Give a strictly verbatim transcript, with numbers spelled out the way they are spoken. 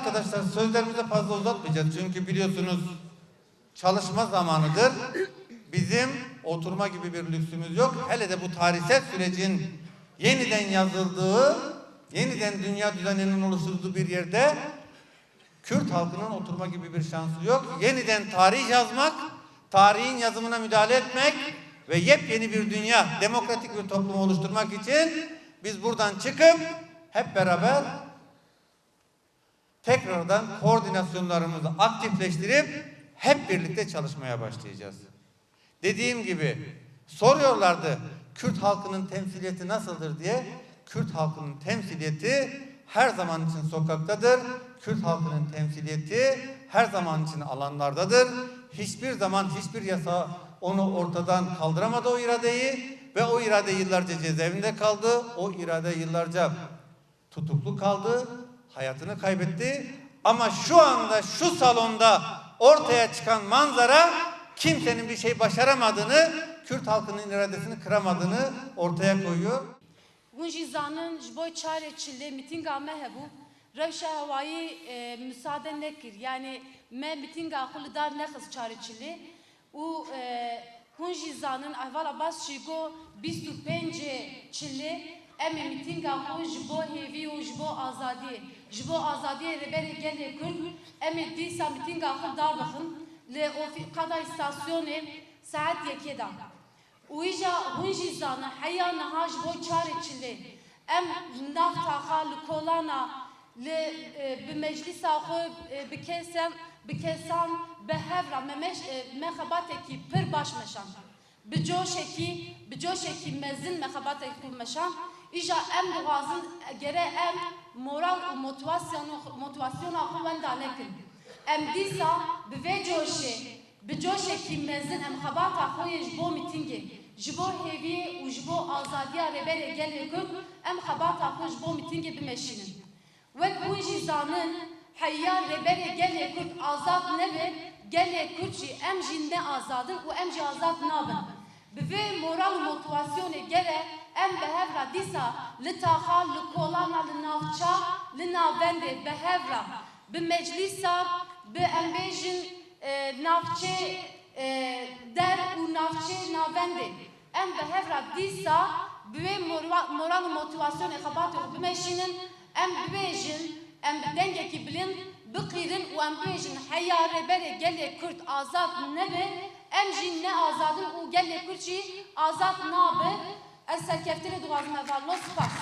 Arkadaşlar, sözlerimizi fazla uzatmayacağız. Çünkü biliyorsunuz, çalışma zamanıdır. Bizim oturma gibi bir lüksümüz yok. Hele de bu tarihsel sürecin yeniden yazıldığı, yeniden dünya düzeninin oluşturulduğu bir yerde Kürt halkının oturma gibi bir şansı yok. Yeniden tarih yazmak, tarihin yazımına müdahale etmek ve yepyeni bir dünya, demokratik bir toplum oluşturmak için biz buradan çıkıp hep beraber tekrardan koordinasyonlarımızı aktifleştirip hep birlikte çalışmaya başlayacağız. Dediğim gibi, soruyorlardı, "Kürt halkının temsiliyeti nasıldır?" diye. Kürt halkının temsiliyeti her zaman için sokaktadır. Kürt halkının temsiliyeti her zaman için alanlardadır. Hiçbir zaman hiçbir yasa onu ortadan kaldıramadı, o iradeyi, ve o irade yıllarca cezaevinde kaldı. O irade yıllarca tutuklu kaldı, hayatını kaybetti. Ama şu anda şu salonda ortaya çıkan manzara kimsenin bir şey başaramadığını, Kürt halkının iradesini kıramadığını ortaya koyuyor. Hûn jî zanin, ji bo çarê çilê mîtînga me hebû. Rewşa hewayî, e, misade nekir. Yanî me mîtînga xwe li dar nexist çarê çilê. Û, e, hûn jî zanin, Ehval Abbas jî got, bîst û pêncê çilê em ê mîtînga xwe ji bo hêvî û ji bo azadiyê, ji bo azadiyê Rêberê Gelê Kurd, em ê dîsa mîtînga xwe dar bixin li ofî-, qada îstasyonê saet yekê de. Û îja hûn jî zanin, heya niha ji bo çarê çilê em li nav taxa, li kolana, li, e, bi meclîsa xwe, e, bi kesan, bi kesan bi hev re me meş-, e, me xebatekî pir baş meşand. Bi coşekî, bi coşekî mezin me xebatekî xwe meşand. Îja em dixwazin, gere em moral û motivasyonu-, motivasyona xwe wenda nekin. Em dîsa bi vê coşê, bi coşekî mezin em xebata xwe yê ji bo mîtîngê, ji bo hêviyê û ji bo azadiya Rêberê Gelê Kurd, em xebata xwe ji bo mîtîngê bimeşînin. Wek hûn jî zanin, heya Rêberê Gelê Kurd azad nebe, gelê Kurd jî, em jî ne azad in û em jî azad nabin. Bi vê moral û motivasyonê gere em bi hev re dîsa li taxa, li kolana, li navça, li navendê bi hev re, bi meclîsa, bi, em bêjin, e, navçê, e, der û navçê navendê. Em bi hev re dîsa bi wê morwa-, moral û motivasyonê xebatê xwe bimeşînin, em bibêjin, em bi dengekî bilind biqîrin û em bibêjin, heya Rêberê Gelê Kurd azad nebe, em jî ne azad in û gelê Kurd jî azad nabe. Ez serkeftinê dixwazim hevalno, spas.